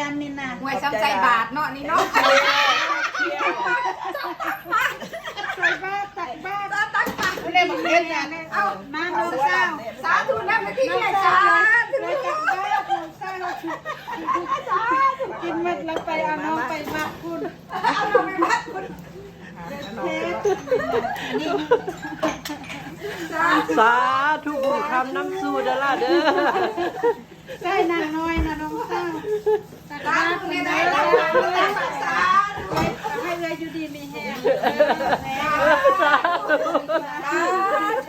ອັນນີ້ນະ ຫວຍຊຳໃສ່ບາດເນາະ ນີ້ເນາະ ໃສ່ບາດ ຕັກບາດ ຕັກບາດ ເອົາ ມານ້ອງສາວ ສາທຸນຳທີ່ໃຫຍ່ ສາທຸ ຕັກບາດ ນ້ອງສາວ ກິນໝົດແລ້ວໄປເອົານ້ອງໄປວັດພຸ້ນ ເອົານ້ອງໄປວັດພຸ້ນ ສາທຸບຸນຄຳນຳສູ່ເດີຫຼ້າເດີ. ໃສ່ນາງນ້ອຍນະນ້ອງສາວ ຕັກບາດເພິ່ນເດີ ໃຫ້ເອື້ອຍຢູ່ດີມີແຮງ ສາ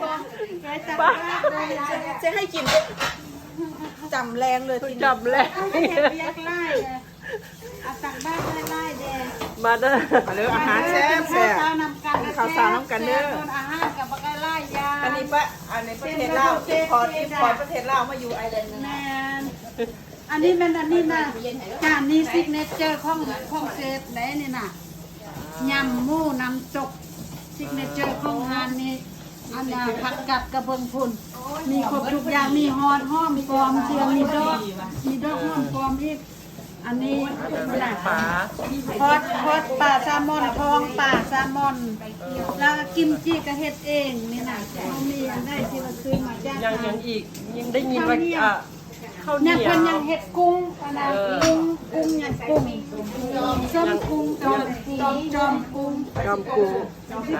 ທຸ ໃຫ້ຕັກບາດເດີ ຈະໃຫ້ກິນຈຳແລງເລີຍ ຈຳແລງ ເຮັດວຽກຫຼາຍ ເອົາຕັກບາດຫຼາຍໆເດ້ ມາເດີ ມາເດີ ອາຫານແຊບໆ ມາກິນເຂົ້າເຊົ້ານຳກັນ ກິນເຂົ້າເຊົ້ານຳກັນເດີ ແຊບໆ ອາຫານກໍບໍ່ໄດ້ຫຼາຍຢ່າງ ອັນນີ້ປະ ອັນນີ້ປະເທດລາວ ອິມພອດ ອິມພອດປະເທດລາວມາຢູ່ໄອແລນນະ ແມ່ນ ອັນນີ້ແມ່ນ ອັນນີ້ນະ ຈານນີ້ຊິກເນເຈີຂອງ ຂອງເຊຟເດ້ນີ້ນະ ຍຳໝູນ້ຳຕົກ ຊິກເນເຈີຂອງຮ້ານນີ້ ອັນນ່າ ຜັກກັດກະເບິ່ງພຸ້ນ ມີຄົບທຸກຢ່າງ ມີຮອດຫອມປ້ອມ ເທື່ອມີດອກ ມີດອກຫອມປ້ອມອີກ ອັນນີ້ນະ ປາ ທອດ ທອດປາແຊລມອນ ທອງປາແຊລມອນ ແລ້ວກໍກິມຈິກໍເຮັດເອງນີ້ນະ ບໍ່ມີອັນໃດທີ່ວ່າຊື້ມາຈາກ ຍັງ ຍັງອີກ ຍັງໄດ້ຍິນວ່າ ເຂົ້າໜຽວ ອ່າ ເຂົ້າໜຽວ ຍັງ ເພິ່ນຍັງເຮັດກຸ້ງ ອັນນັ້ນ ເອີ ກຸ້ງ ກຸ້ງຫຍັງ ກຸ້ງ ສົ້ມກຸ້ງ ຈອມກຸ້ງ ຈອມກຸ້ງ ຈອມກຸ້ງ ອ່າ